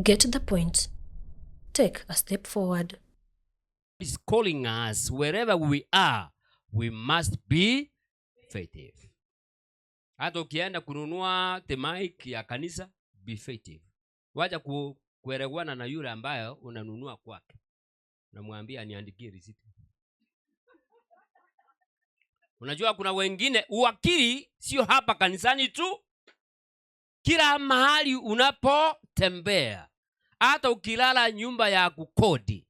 Get the point. Take a step forward. Is calling us wherever we are, we must be faithful. Hata ukienda kununua the mic ya kanisa, be faithful. Wacha kuelewana na yule ambaye unanunua kwake, unamwambia niandikie receipt. Unajua kuna wengine uwakili sio hapa kanisani tu, kila mahali unapotembea, hata ukilala nyumba ya kukodi,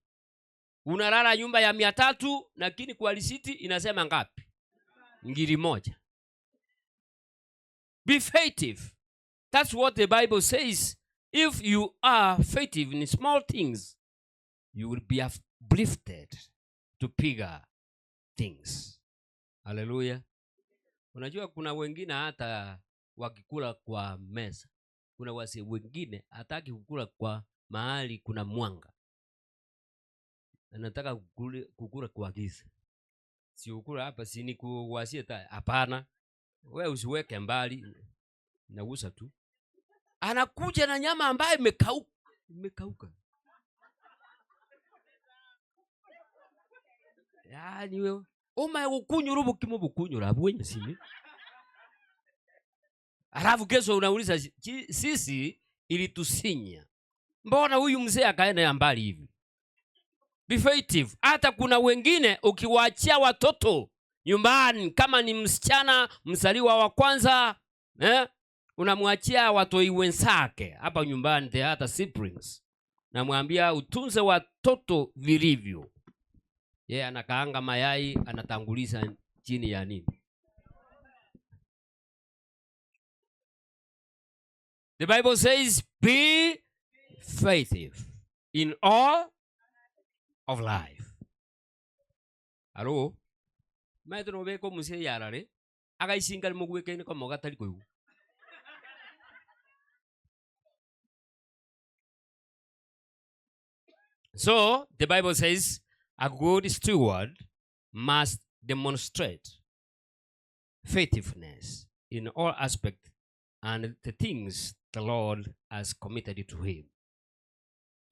unalala nyumba ya 300, lakini kwa risiti inasema ngapi? Ngiri moja. Be faithful. That's what the Bible says. If you are faithful in small things, you will be uplifted to bigger things. Hallelujah. Unajua kuna wengine hata wakikula kwa meza, kuna wasi wengine hataki kukula kwa mahali kuna mwanga, anataka kukula kwa giza. Si ukula hapa, si ni kuwasie taa? Hapana, we usiweke mbali, nagusa tu. Anakuja na nyama ambayo imekauka, imekauka. Yaani wewe umaye gukunyura ubukimo bukunyura bwenye sini. Alafu kesho unauliza sisi ilitusinya. Mbona huyu mzee akaenda ya mbali hivi? Be faithful. Hata kuna wengine ukiwaachia watoto nyumbani, kama ni msichana mzaliwa wa kwanza, unamwachia watoi wenzake hapa nyumbani, the other siblings. Namwambia utunze watoto vilivyo. Yeye anakaanga mayai, anatanguliza chini ya nini? The Bible says, be faithful in all of life. Hello? Maitho no beko musie yarare, agaicinga mugweke ko mogatari koigu. So, the Bible says, a good steward must demonstrate faithfulness in all aspects and the things the Lord has committed to him.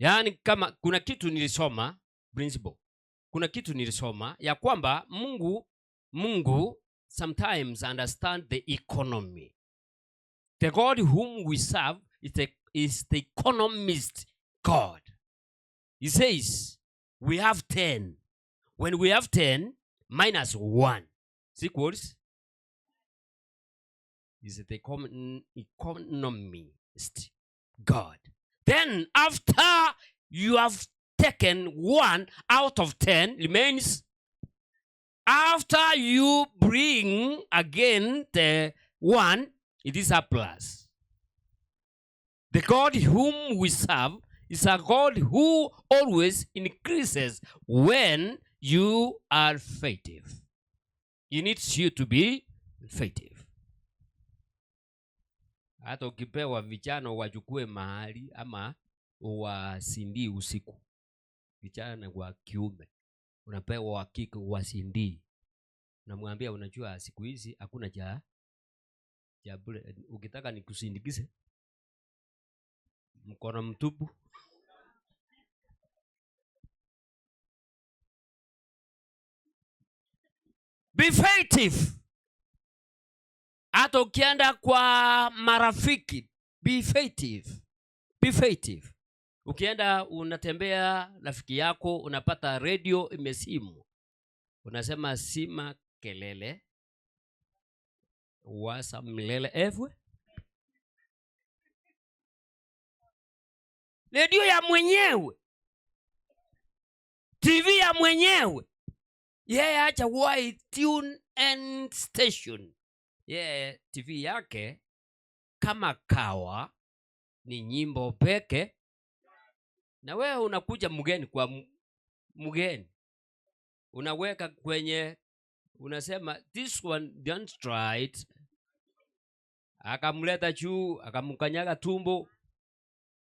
Yaani kama kuna kitu nilisoma principle. Kuna kitu nilisoma ya kwamba Mungu sometimes understand the economy. The God whom we serve is the economist God. He says we have 10. When we have 10 minus 1 equals is the economist God. Then after you have taken 1 out of 10 remains. After you bring again the 1, it is a plus. The God whom we serve is a God who always increases when you are faithful. He needs you to be faithful. Hata ukipewa vijana wachukue mahali ama wasindii usiku, vijana wa kiume unapewa wa kike wasindii, unamwambia unajua siku hizi hakuna cha bure, ukitaka nikusindikize mkono mtupu. Be faithful. Hata ukienda kwa marafiki, be faithful. Be faithful. Ukienda unatembea rafiki yako, unapata radio imesimu, unasema sima kelele wasa mlele evwe. Radio ya mwenyewe, TV ya mwenyewe, yeye acha wai tune and station. Yeye TV yake kama kawa ni nyimbo peke, na wewe unakuja mgeni kwa mgeni, unaweka kwenye, unasema this one don't try it. Akamleta juu, akamkanyaga tumbo,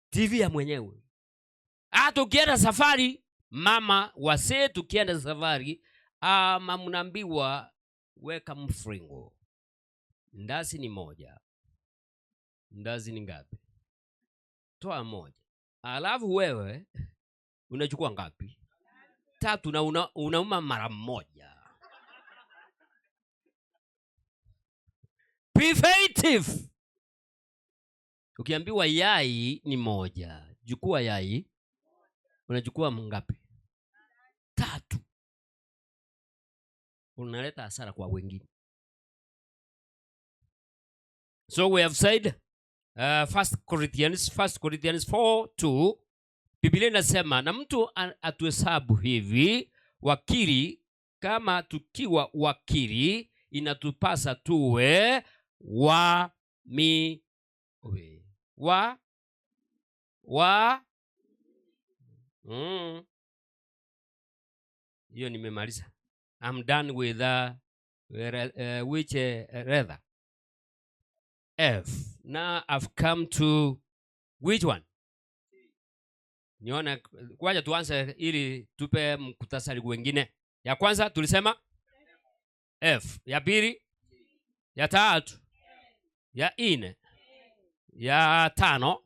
TV ya mwenyewe. Hata ukienda safari, mama wasee, tukienda safari, ama mnaambiwa weka mfringo. Ndazi ni moja. Ndazi ni ngapi? Toa moja. Alafu wewe unachukua ngapi? Tatu, na unauma mara moja. Preventive. Ukiambiwa yai ni moja, chukua yai, unachukua ngapi? Tatu. Unaleta hasara kwa wengine. So we have said 1 Corinthians 4:2, Biblia inasema na mtu atuhesabu hivi wakili, kama tukiwa wakili inatupasa tuwe wa mi we, wa wa Hiyo nimemaliza. I'm done with which rather F. Now I've come to which one? Nione, kwaja tuanze ili tupe mkutasari wengine. Ya kwanza tulisema F, ya pili, ya tatu, ya nne, ya tano.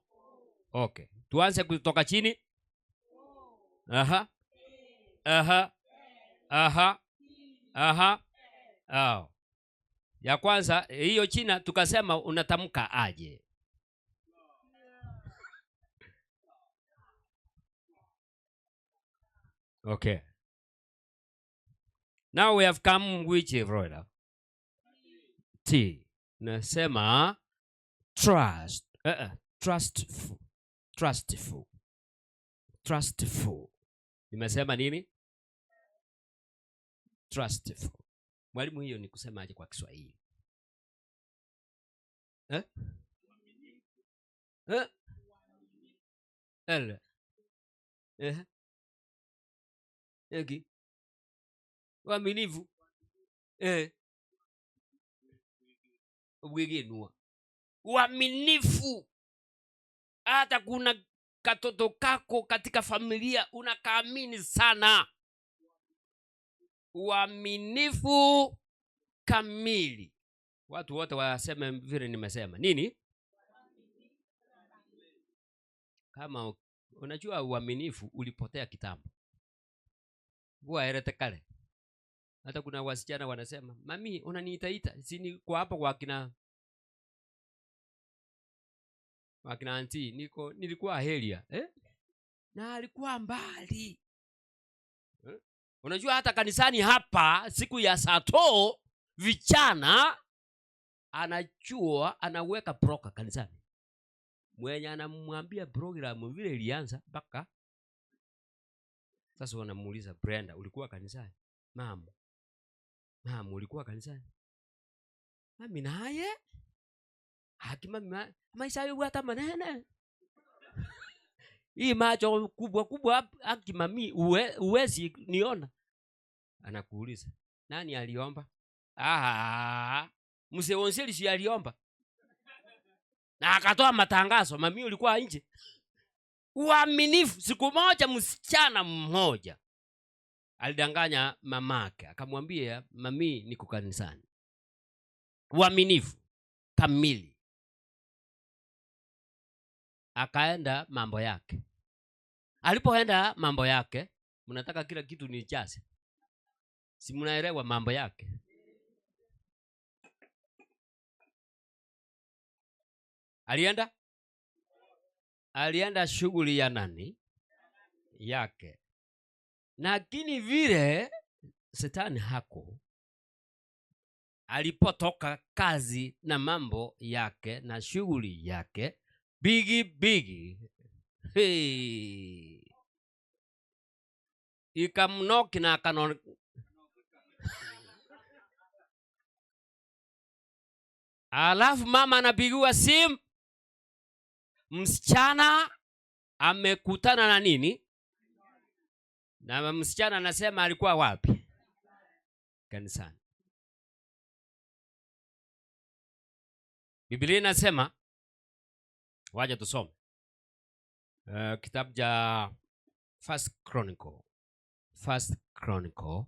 Okay. Tuanze kutoka chini. Aha. Aha. Aha. Aha. Oh. Ya kwanza hiyo China tukasema unatamka aje? Okay. Now we have come which brother? T. Nasema trust. Trustful. Trustful. Trustful. Nimesema nini? Trustful. Mwalimu, hiyo ni kusema aje kwa Kiswahili? Eh? Eh? L. Eh? Egi. Uaminifu. Eh. Ubwegenwa. Uaminifu. Hata kuna katoto kako katika familia unakaamini sana. Uaminifu kamili. Watu wote waseme vile nimesema. Nini? Kama unajua uaminifu ulipotea kitambo. Huwa erete kale. Hata kuna wasichana wanasema, "Mami, unaniitaita." Si ni kwa hapo kwa kina auntie, nilikuwa Helia, eh? Na alikuwa mbali. Eh? Unajua hata kanisani hapa siku ya Sato vijana anajua anaweka broker kanisani. Mwenye anamwambia program vile ilianza mpaka sasa wanamuuliza, Brenda, ulikuwa kanisani? Mama. Mama, ulikuwa kanisani? Mami naye? Haki mami, maisha yo hata manene. Hii macho kubwa kubwa, haki mami, uwezi niona. Anakuuliza, nani aliomba? Ah, mzee Wonseli si aliomba. Na akatoa matangazo, mami ulikuwa nje. Uaminifu. Siku moja msichana mmoja alidanganya mamake, akamwambia mami niko kanisani. Uaminifu kamili. Akaenda mambo yake. Alipoenda mambo yake, mnataka kila kitu nijaze. Si mnaelewa mambo yake? Alienda? Alienda shughuli ya nani? Yake. Lakini vile shetani hako alipotoka kazi na mambo yake na shughuli yake bigi bigi, hey, ikamnoki na akanon. Alafu mama anapigiwa simu, msichana amekutana na nini? Na msichana anasema alikuwa wapi? Kanisani. Biblia inasema, wacha tusome. Kitabu cha First Chronicle. First Chronicle.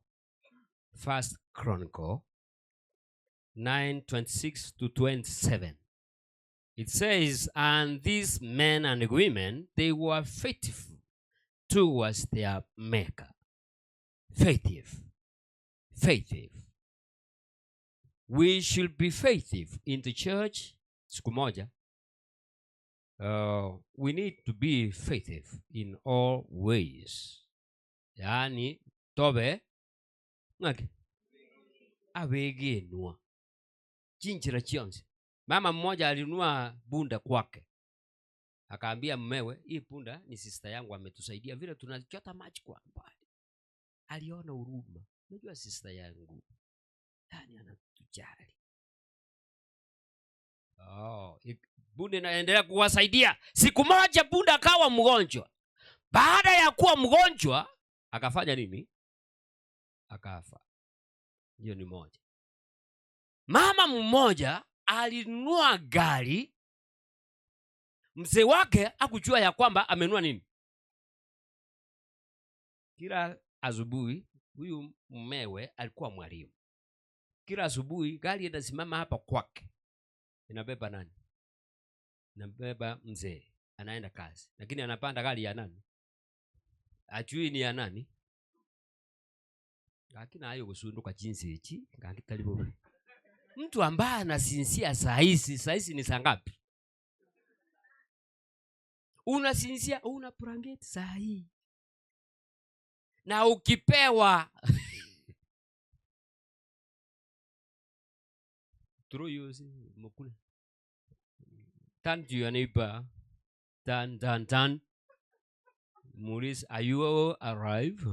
First Chronicle 9:26 to 27. It says, "And these men and women, they were faithful towards their Maker." Faithful. Faithful. We should be faithful in the church. Siku moja. We need to be faithful in all ways. Yaani, tobe, ng'aki, abegenwa. Chinchira chionse. Mama mmoja alinunua punda kwake. Akaambia mmewe, "Hii punda ni sister yangu, ametusaidia vile tunachota maji kwa mbali." Aliona huruma. "Unajua sister yangu, yaani anatujali." Oh, punda inaendelea kuwasaidia. Siku moja punda akawa mgonjwa. Baada ya kuwa mgonjwa, akafanya nini? Akafa. Hiyo ni moja. Mama mmoja alinunua gari, mzee wake akujua ya kwamba amenunua nini. Kila asubuhi, huyu mmewe alikuwa mwalimu. Kila asubuhi gari inasimama hapa kwake, inabeba nani? Inabeba mzee, anaenda kazi, lakini anapanda gari ya nani? Ajui ni ya nani. Lakini hayo kusunduka jinsi hichi ngakitaribu. Mtu ambaye anasinzia saa hizi, saa hizi ni saa ngapi? Unasinzia, una blanketi saa hii. Na ukipewa through you see, mukule. Turn to your neighbor. Turn, turn, turn. Maurice, are you arrive?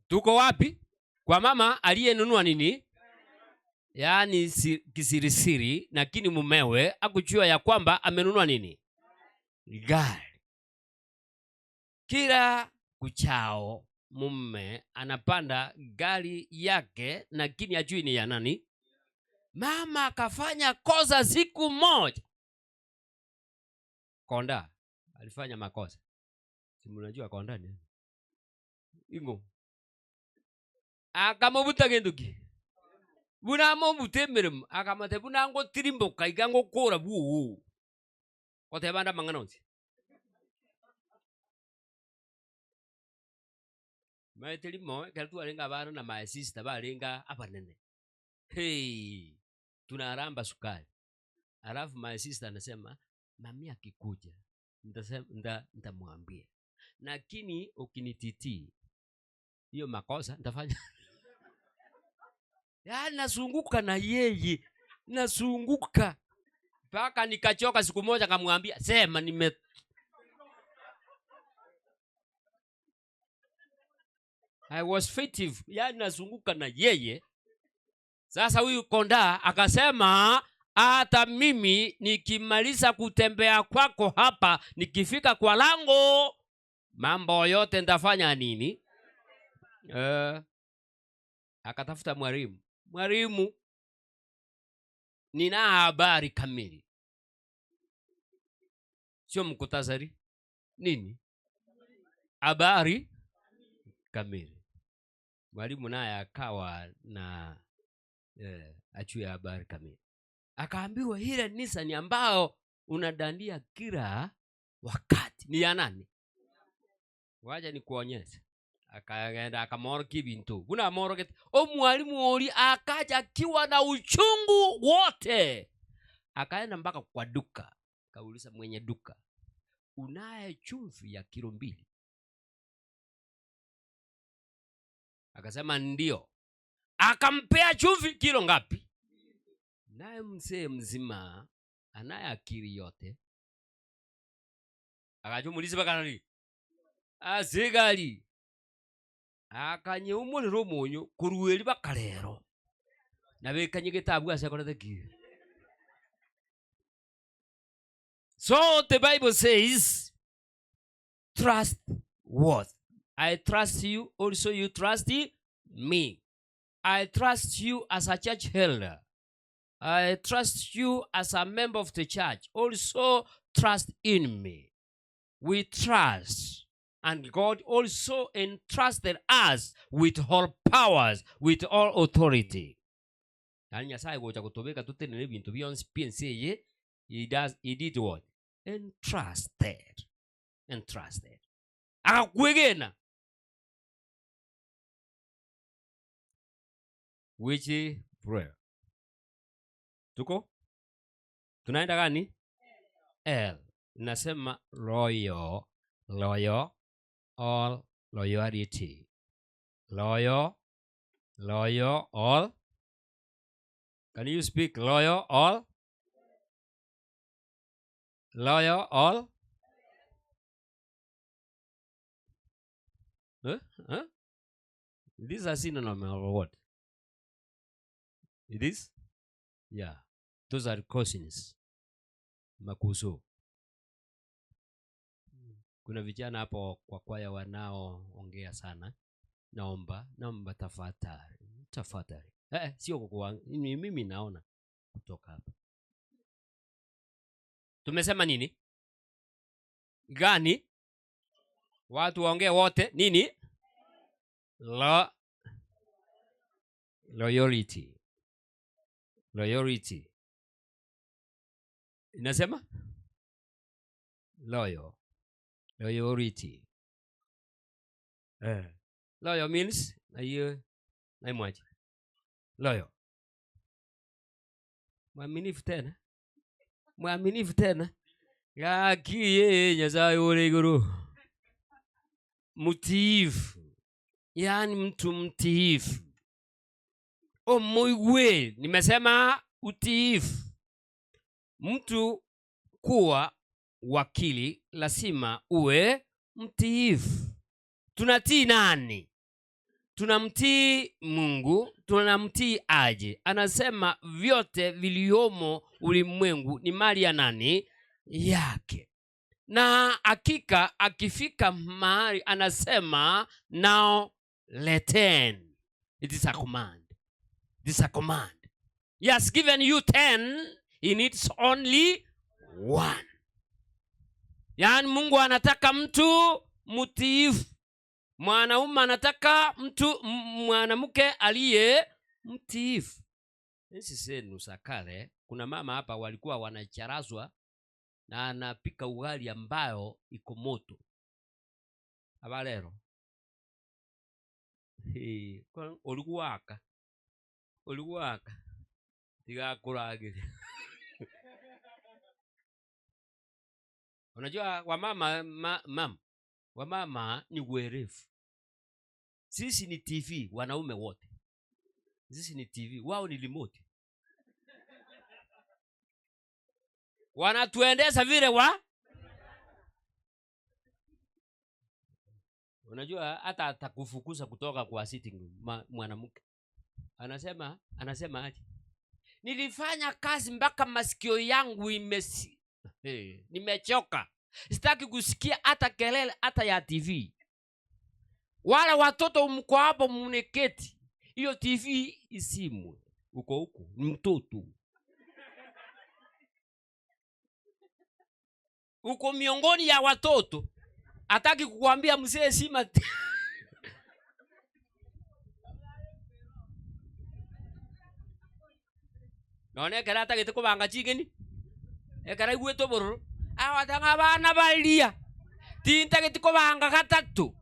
Tuko wapi? Kwa mama aliyenunua nini? Yaani kisirisiri, lakini mumewe akujua ya kwamba amenunua nini? Gari. Kila kuchao mume anapanda gari yake, lakini ajui ni ya nani. Mama akafanya kosa siku moja. Konda alifanya makosa. Si mnajua konda ni? Ingo. Akamubuta kindu ki. Buna mobuta emirimo akamate buna ngotirimboka iga ngokora buu. Goteba nda mang'ana onsi. Maete rimo, ekero twarenge abana na my sister barenge abanene. Hey, tunaramba sukari. Alafu my sister anasema, "Mami akikuja, nitamwambia. Lakini ukinititii, hiyo makosa nitafanya." Yaani nasunguka na yeye, nasunguka. Mpaka nikachoka siku moja akamwambia, "Sema nime I was faithful." Yaani nazunguka na yeye. Sasa huyu konda akasema, "Hata mimi nikimaliza kutembea kwako hapa, nikifika kwa lango, mambo yote nitafanya nini?" Akatafuta mwalimu. "Mwalimu, nina habari kamili." Sio mkutasari. Nini? Habari kamili. Mwalimu naye akawa na achue habari kamili. Akaambiwa, "Ile Nissan ambao unadandia kila wakati ni ya nani? Wacha nikuonyeshe." Akaenda akamworokia bintu. Kuna amworoke. O mwalimu ori akaja akiwa na uchungu wote. Akaenda mpaka kwa duka. Akauliza mwenye duka, "Unaye chumvi ya kilo 2?" Akasema ndio. Akampea chumvi kilo ngapi? Naye mzee mzima anaye akili yote akachumuliza bakanali azigali akanyeumurira omonyo kurueri bakarero nabekanye getabu ase akorete ki. So the Bible says, trust what? I trust you, also you trust me. I trust you as a church elder. I trust you as a member of the church. Also trust in me. We trust. And God also entrusted us with all powers, with all authority. Yaani Nyasaye gocha gotobeka totenene ebinto bionsi pi ense eye, he does, he did what? Entrusted. Entrusted. Agakwegena. Which prayer? Tuko? Tunaenda gani? L. Inasema loyal, loyal, all loyalty. Loyal, loyal, all. Can you speak loyal, all? Loyal, all? Huh? Huh? These are synonym of what? It is? Yeah. Those are cousins. Makuso. Kuna vijana hapo kwa kwaya wanaoongea sana. Naomba, naomba tafadhali, tafadhali. Sio kwa ni mimi naona kutoka hapa. Tumesema nini? Gani? Watu waongee wote nini? Loyalty. Loyalty. Inasema? Loyal. Loyalty. Loyal means na hiyo na mwaje. Loyal. Mwaminifu tena. Mwaminifu tena. Gakiye Nyasaye uri iguru. Mtiifu. Yaani mtu mtiifu. Omoigwe, nimesema utiifu. Mtu kuwa wakili lazima uwe mtiifu. Tunatii nani? Tunamtii Mungu. Tunamtii aje? Anasema vyote viliomo ulimwengu ni mali ya nani? Yake. Na hakika akifika mahali anasema now leteni. It is a command. It is a command. He has given you 10, he needs only 1. Yaani Mungu anataka mtu mtiifu. Mwanaume anataka mtu mwanamke aliye mtiifu. Enzi zenu za kale, kuna mama hapa walikuwa wanacharazwa na anapika ugali ambayo iko moto. Abalero. Hey, kwa olikuwaka. Olikuwaka. Tigakuragire. Unajua wamama mam, wamama ni werevu. Sisi ni TV, wanaume wote. Sisi ni TV, wao ni remote. Wanatuendesha vile wa? Unajua hata atakufukuza kutoka kwa sitting room, mwanamke. Anasema aje? Nilifanya kazi mpaka masikio yangu nimechoka. Sitaki kusikia hata kelele hata ya TV. Wala watoto mko hapo mneketi. Hiyo TV isimwe. Uko huko ni mtoto. Uko miongoni ya watoto. Hataki kukuambia mzee sima. None ekero atagete kobanga chigeni, ekero aigwete obororo, agoteba ng'a abana baria, tintageti kobanga gatatu.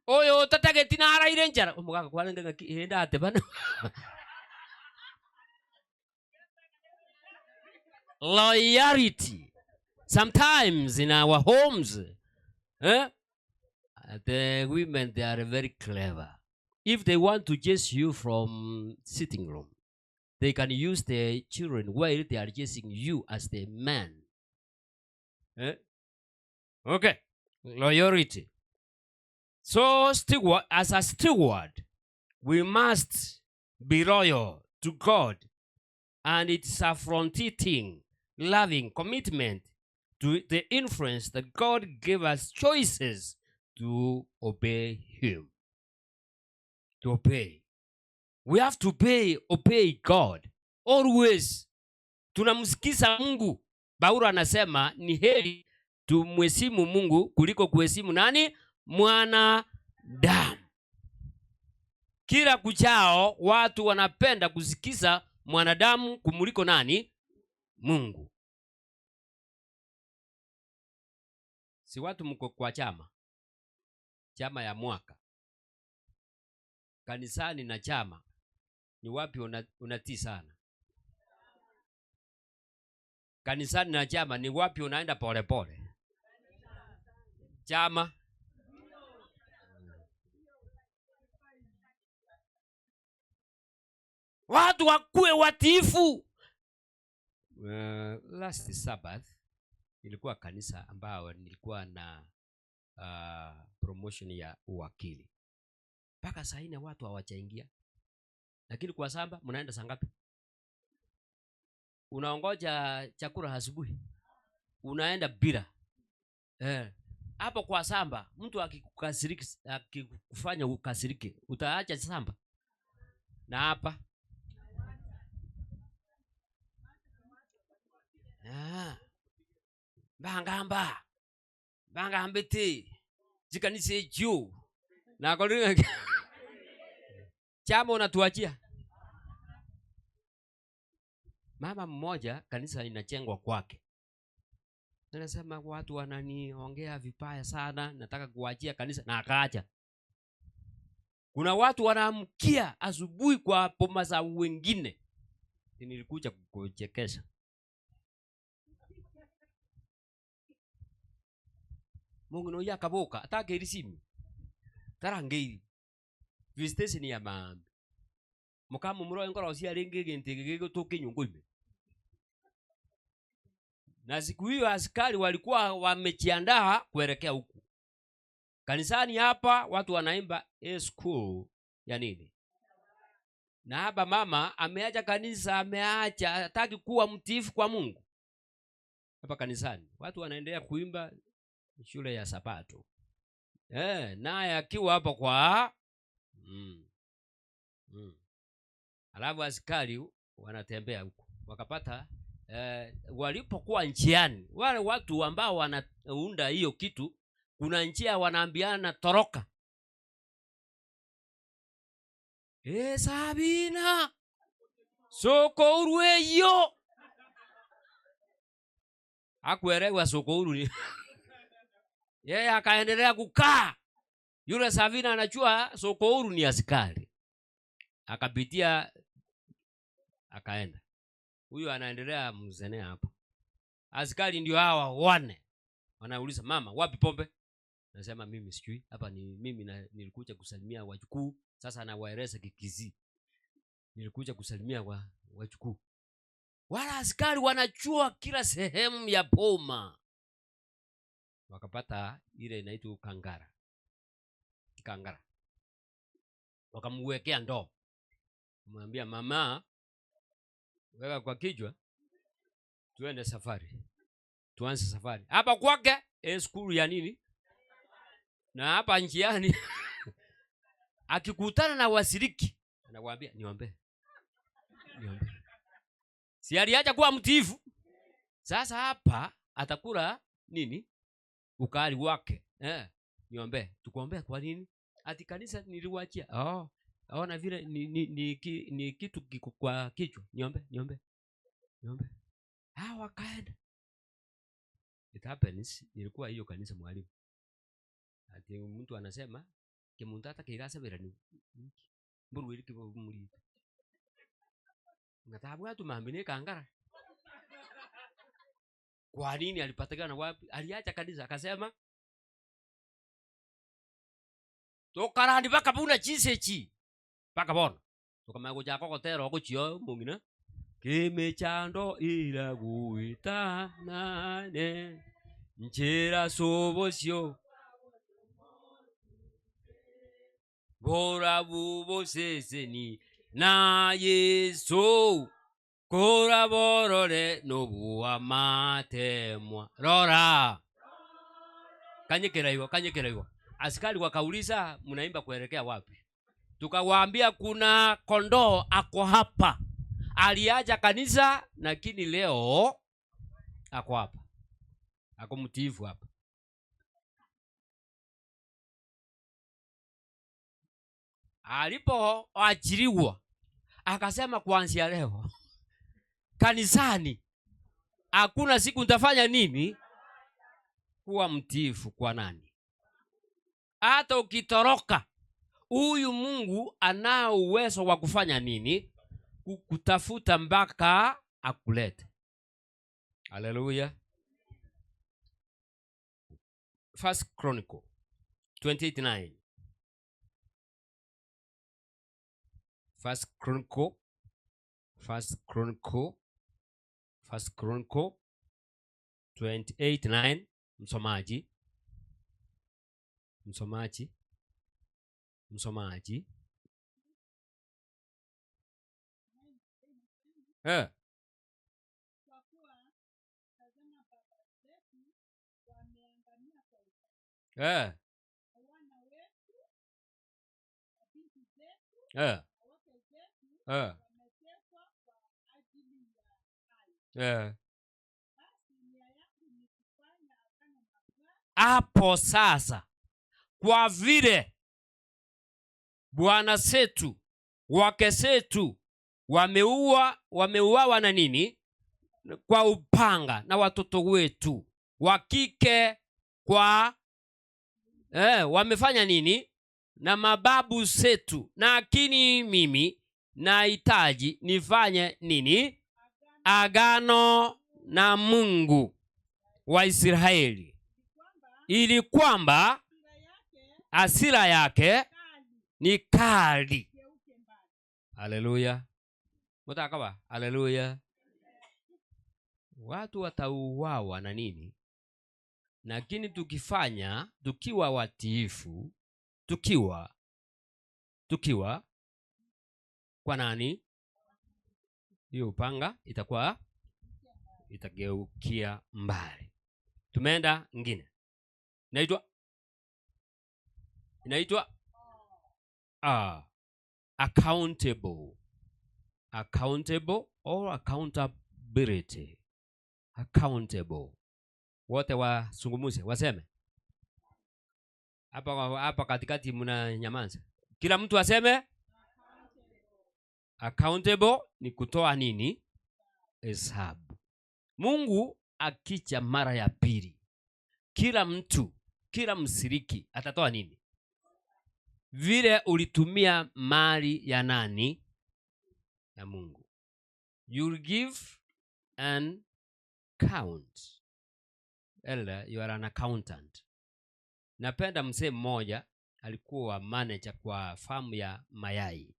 Oyo otatageti naraire enchara, omogaka kwarenge ng'aki, eh, ndatebana. Loyalty. Sometimes in our homes, the women, they are very clever. If they want to chase you from sitting room, they can use their children while they are chasing you as the man. Okay. Loyalty. So, as a steward, we must be loyal to God. And it's a frontier thing, loving commitment to the influence that God gave us choices to obey Him. To obey. We have to obey God. Always. Tunamsikiza Mungu. Paulo anasema ni heri tumheshimu Mungu kuliko kuheshimu nani? Mwanadamu. Kila kuchao watu wanapenda kusikiza mwanadamu kumuliko nani? Mungu. Si watu mko kwa chama, chama ya mwaka kanisani na chama, ni wapi unatii sana? Kanisani na chama, ni wapi unaenda polepole? Chama. Watu wakuwe watiifu. Last Sabbath ilikuwa kanisa ambao nilikuwa na promotion ya uwakili. Mpaka saa 4 watu hawajaingia. Lakini kwa samba mnaenda saa ngapi? Unaongoja chakula asubuhi. Unaenda bila. Hapo kwa samba mtu akikufanya ukasirike, utaacha samba. Na hapa bangamba bangambete jikanisa ejo na chama unatuachia. Mama mmoja kanisa inachengwa kwake, anasema watu wananiongea vibaya sana, nataka kuachia kanisa, na akaacha. Kuna watu wanaamkia asubuhi kwa boma za wengine. Nilikuja kukuchekesha. Mungu no yakaboka atake simu tarangeiri visitation ya mambe mukamu muro ngoro cia ringi ginti gigutuki nyungu. Na siku hiyo askari walikuwa wamejiandaa kuelekea huku kanisani. Hapa watu wanaimba school ya nini, na hapa mama ameacha kanisa, ameacha, hataki kuwa mtiifu kwa Mungu. Hapa kanisani watu wanaendelea kuimba shule ya Sabato. Naye akiwa hapo kwa Alafu askari wanatembea huko. Wakapata walipokuwa njiani, wale watu ambao wanaunda hiyo kitu, kuna njia wanaambiana toroka. Sabina soko urueyo. Hakuelewa soko uru ni. Yeye akaendelea kukaa. Yule Sabina anajua soko huru ni askari. Akapitia akaenda. Huyu anaendelea mzenea hapo. Askari ndio hawa wane. Wanauliza mama, wapi pombe? Nasema mimi sijui. Hapa ni mimi na, nilikuja kusalimia wajukuu. Sasa nawaeleza Kikisii. Nilikuja kusalimia wajukuu. Wala askari wanajua kila sehemu ya boma. Wakapata ile inaitwa kangara. Kangara. Wakamwekea ndoo. Kumwambia mama, weka kwa kichwa, tuende safari. Tuanze safari. Hapa kwake skulu ya nini? Na hapa njiani akikutana na wasiriki anawaambia niombe. Niombe. Si aliacha kuwa mtiifu. Sasa hapa atakula nini? Ukali wake. Niombe. Tukuombea kwa nini? Ati kanisa niliwaachia. Oh, ona vile ni kitu kiko kwa kichwa. Niombe, niombe. Niombe. Wakaenda. It happens, nilikuwa hiyo kanisa mwalimu. Ati mtu anasema kimuntu hata kirasabira ni mburu ili kibo muri. Ngatabu atu mambine kangara. Kwa nini alipatikana wapi? Aliacha kanisa akasema tokarandi bakabuna chisechi bakabona tukamaya gochaka gotera ogochio mong'ina kimechando ira guitanane nchira sobosio bora buboseseni na Yesu kora borore nobuwa matemwa rora kanyekera iwa. Askari wakauliza mnaimba kuelekea wapi? Tukawaambia kuna kondoo ako hapa. Aliacha kanisa lakini leo ako hapa. Ako mtiifu hapa. Alipoachiliwa akasema, kuanzia leo kanisani hakuna siku nitafanya nini? Kuwa mtiifu kwa nani? Hata ukitoroka, huyu Mungu anao uwezo wa kufanya nini? Kukutafuta mpaka akulete. Haleluya. First Chronicle 28:9. First Chronicle, First Chronicle, First Chronicle 28:9. Msomaji, msomaji, msomaji. Kwa kuwa tazama, baba zetu wameangamia kwa upanga, na wana wetu na binti zetu na wake zetu wametekwa kwa ajili ya Ai. Basi nia yangu ni kufanya agano na Bwana. Hapo sasa, kwa vile bwana zetu, wake zetu wameuawa na nini? Kwa upanga, na watoto wetu wa kike kwa wamefanya nini? Na mababu zetu. Lakini mimi nahitaji nifanye nini? Agano na Mungu wa Israeli, ili kwamba hasira yake ni kali. Haleluya. Mutakawa. Haleluya. Watu watauawa na nini? Lakini tukiwa watiifu, tukiwa kwa nani? Hiyo upanga itageukia mbali. Tumeenda ngine. Inaitwa accountable. Accountable or accountability. Accountable. Wote wasungumuze, waseme. Hapa katikati mna nyamaza. Kila mtu aseme accountable ni kutoa nini? Hesabu. Mungu akicha mara ya pili, kila mtu, kila mshiriki atatoa nini? Vile ulitumia mali ya nani? Ya Mungu. You give an count. Elder, you are an accountant. Napenda mzee mmoja alikuwa manager kwa farm ya mayai.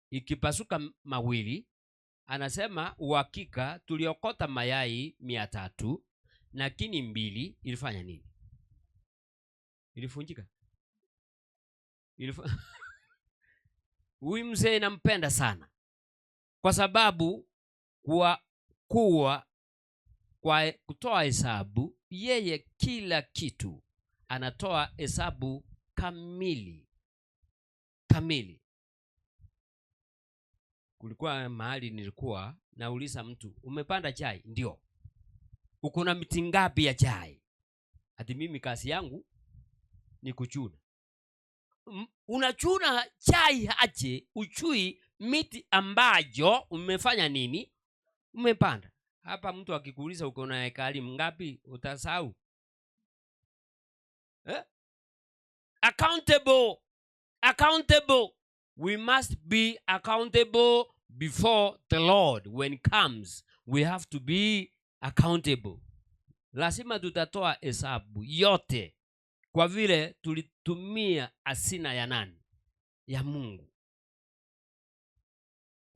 Ikipasuka mawili, anasema uhakika tuliokota mayai 300, lakini 2 ilifanya nini? Ilifunjika. Huyu mzee nampenda sana. Kwa sababu kwa kutoa hesabu, yeye kila kitu anatoa hesabu kamili. Kamili. Kulikuwa mahali nilikuwa nauliza mtu, umepanda chai? Ndio. Uko na miti ngapi ya chai? Ati mimi kazi yangu ni kuchuna. Unachuna chai aje uchui miti ambayo umefanya nini? Umepanda. Hapa mtu akikuuliza uko na ekari ngapi utasahau. Accountable. Accountable. We must be accountable before the Lord. When it comes, we have to be accountable. Lazima tutatoa hesabu yote kwa vile tulitumia hazina ya nani? Ya Mungu.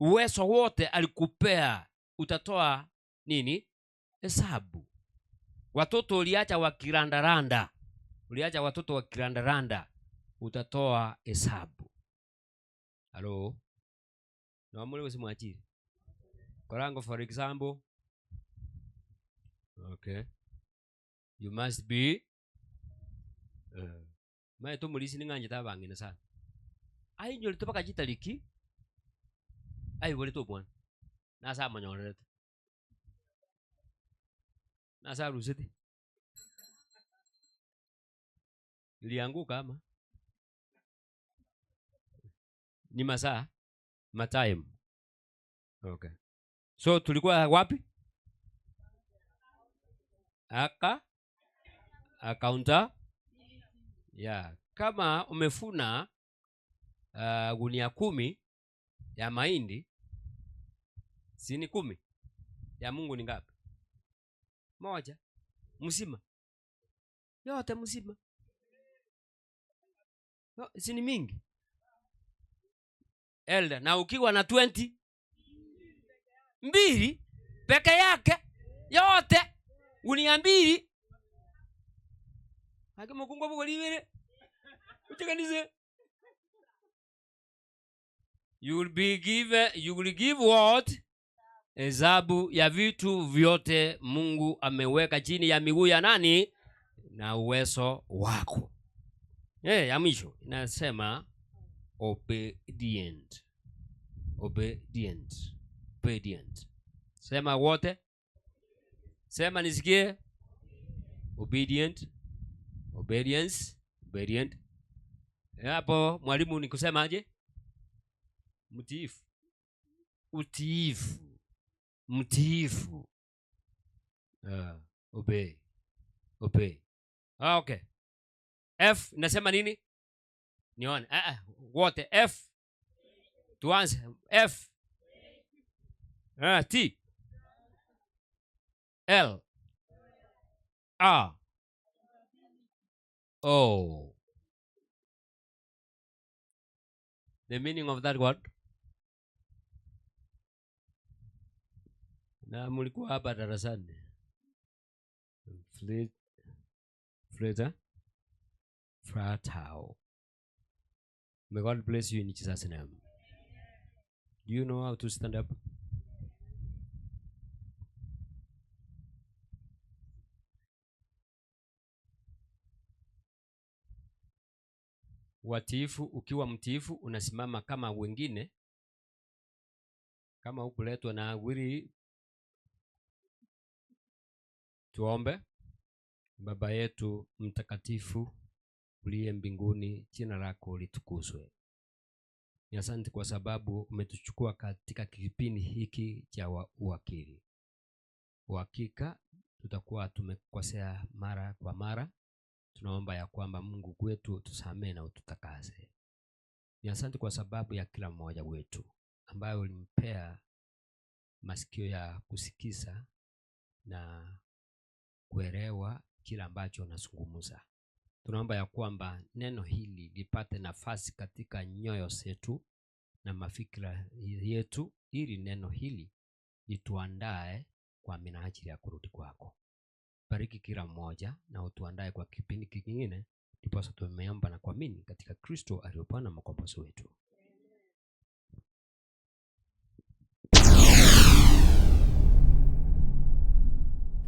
Uwezo wote alikupea, utatoa nini? Hesabu. Watoto uliacha wakirandaranda. Uliacha watoto wakirandaranda, utatoa hesabu. Halo? Na wamule usimwachie. Korango for example. Okay. You must be mae tu mulisi ni nganje tabangine sana. Ai nyoli topaka chitaliki. Ai wole to bwana. Nasa manyorete. Nasa rusete. Ilianguka ama? Ni masaa, matime. Okay, so tulikuwa wapi? Aka akaunta yeah. Kama umefuna gunia 10 ya mahindi, si ni 10? Ya Mungu ni ngapi? 1. Mzima yote, mzima, si ni mingi? Elder, na ukiwa na 20 2 peke yake yote gunia 2, akimukungwa bugolibere uteganize. You will be given, you will give what? Hesabu ya vitu vyote Mungu ameweka chini ya miguu ya nani? Na uwezo wako. Ya mwisho inasema obedient. Obedient. Obedient. Sema wote. Sema nisikie. Obedient. Obedience. Obedient. Hapo mwalimu ni kusemaje? Mtiifu. Utiifu. Mtiifu. Obey. Obey. Okay. F nasema nini? Nione. Wote F. Tuanze F. T. L. R. O. The meaning of that word? Na mlikuwa hapa darasani. Fleta. Fratao. May God bless you in Jesus' name. Do you know how to stand up? Watiifu, ukiwa mtiifu unasimama kama wengine. Kama hukuletwa na wili. Tuombe. Baba yetu mtakatifu uliye mbinguni, jina lako litukuzwe. Ni asante kwa sababu umetuchukua katika kipindi hiki cha uwakili. Uhakika tutakuwa tumekosea mara kwa mara. Tunaomba ya kwamba Mungu wetu tusamee na ututakase. Ni asante kwa sababu ya kila mmoja wetu ambaye ulimpea masikio ya kusikiza na kuelewa kila ambacho unazungumza. Tunaomba ya kwamba neno hili lipate nafasi katika nyoyo zetu na mafikira yetu, ili neno hili lituandae kwa minajili ya kurudi kwako. Bariki kila mmoja na utuandae kwa kipindi kingine, ndiposa tumeomba na kuamini katika Kristo aliye Bwana mkombozi wetu.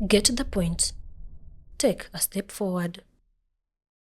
Get the point. Take a step forward.